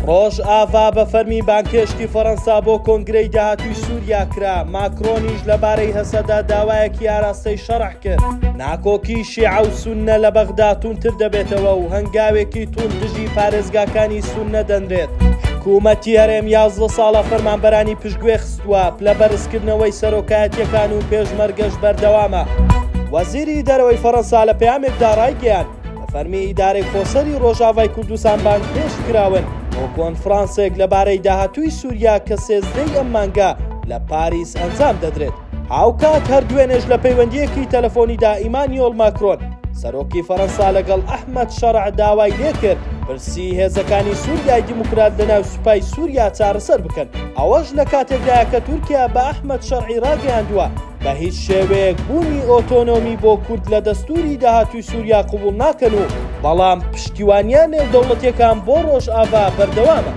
ڕۆژئاڤا بە فەرمی بانگهێشتی فەرەنسا بۆ کۆنگرەی داهاتووی سووریا کرا، ماکرۆنیش لەبارەی هەسەدە داوایەکی ئاراستەی شەرع کرد. ناکۆکی شیعە و سوننە لە بەغدا توندتر دەبێتەوە و هەنگاوێکی توند دژی پارێزگاکانی سوننە دەنرێت. حکوومەتی هەرێم 11 ساڵە فەرمانبەرانی پشتگوێ خستووە، پلە بەرزکردنەوەی سەرۆکایەتییەکان و پێشمەرگەش بەردەوامە. وەزیری دەرەوەی فەرەنسا لە پەیامێکدا ڕایگەیاند، بە فەرمی ئیدارەی خۆسەری ڕۆژاڤای کوردستان بانگهێشت کراون بۆ کۆنفرانسێک لەبارەی داهاتووی سووریا کە سێزدەی ئەم مانگە لە پاریس ئەنجام دەدرێت. هاوکات هەر دوێنێش لە پەیوەندییەکی تەلەفۆنیدا ئیمانیۆل ماکرۆن، سەرۆکی فەرەنسا لەگەڵ ئەحمەد شەرع داوای لێکرد پرسی هێزەکانی سووریای دیموکرات لەناو سوپای سووریا چارەسەر بکەن، ئەوەش لە کاتێکدایە کە تورکیا بە ئەحمەد شەرعی ڕاگەیاندووە، بە هیچ شێوەیەک بوونی ئۆتۆنۆمی بۆ کورد لە دەستووری داهاتووی سووریا قبوڵ ناکەن و بەڵام پشتیوانییە نێودەوڵەتییەکان بۆ ڕۆژئاڤا بەردەوامە.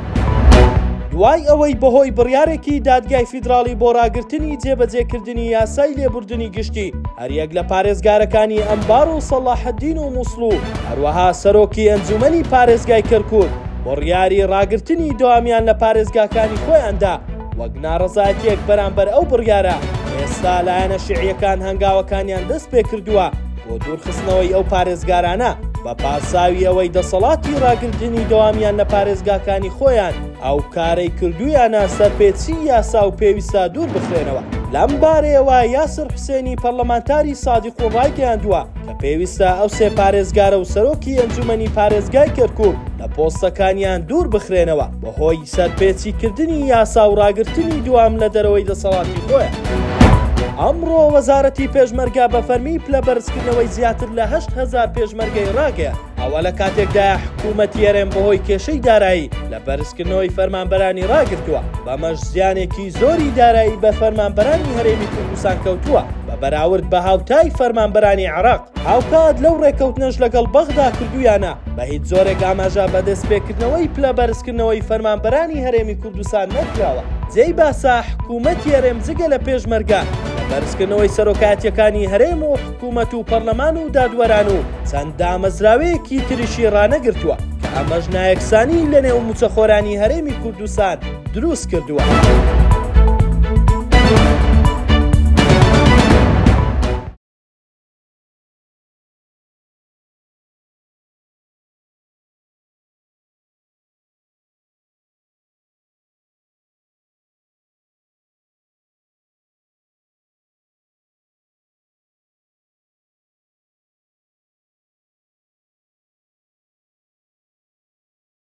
دوای ئەوەی بەهۆی بڕیارێکی دادگای فیدراڵی بۆ ڕاگرتنی جێبەجێکردنی یاسای لێبوردنی گشتی هەریەک لە پارێزگارەکانی ئەنبار و سەڵاحەدین و موسڵ و هەروەها سەرۆکی ئەنجومەنی پارێزگای کەرکوک بڕیاری ڕاگرتنی دەوامیان لە پارێزگاکانی خۆیاندا وەک ناڕەزایەتیەک بەرامبەر ئەو بڕیارە، ئێستا لایەنە شیعیەکان هەنگاوەکانیان دەست پێکردووە بۆ دوورخستنەوەی ئەو پارێزگارانە بە پاساوی ئەوەی دەسەڵاتی ڕاگرتنی دەوامیان لە پارێزگاکانی خۆیان ئەو کارەی کردوویانە سەرپێچی یاسا و پێویستە دوور بخرێنەوە. لەم بارەیەوە یاسر حوسێنی پەرلەمانتاری سادیقون ڕایگەیاندووە کە پێویستە ئەو سێ پارێزگارە و سەرۆکی ئەنجومەنی پارێزگای کەرکوک لە پۆستەکانیان دوور بخرێنەوە بەهۆی سەرپێچیکردنی یاسا و ڕاگرتنی دوام لە دەرەوەی دەسەڵاتی خۆیان. ئەمڕۆ وەزارەتی پێشمەرگە بە فەرمی پلە بەرزکردنەوەی زیاتر لە 8000 پێشمەرگەی ڕاگەیاند. ئەوە لە کاتێکدایە حکوومەتی هەرێم بەهۆی کێشەی دارایی لە بەرزکردنەوەی فەرمانبەرانی ڕاگرتووە، بەمەش زیانێکی زۆری دارایی بە فەرمانبەرانی هەرێمی کوردستان کەوتووە بە بەراورد بە هاوتای فەرمانبەرانی عێراق. هاوکات لەو ڕێککەوتنەش لەگەڵ بەغدا کردوویانە، بە هیچ جۆرێک ئاماژە بە دەستپێکردنەوەی پلە بەرزکردنەوەی فەرمانبەرانی هەرێمی کوردستان نەکراوە. جێی باسە حکوومەتی هەرێم جگە لە پێشمەرگە، لە بەرزکردنەوەی سەرۆکایەتییەکانی هەرێم و حکوومەت و پەرلەمان و دادوەران و چەند دامەزراوەیەکی تریشی ڕانەگرتووە، کە ئەمەش نایەکسانی لەنێو مووچەخۆرانی هەرێمی کوردستان دروست کردووە.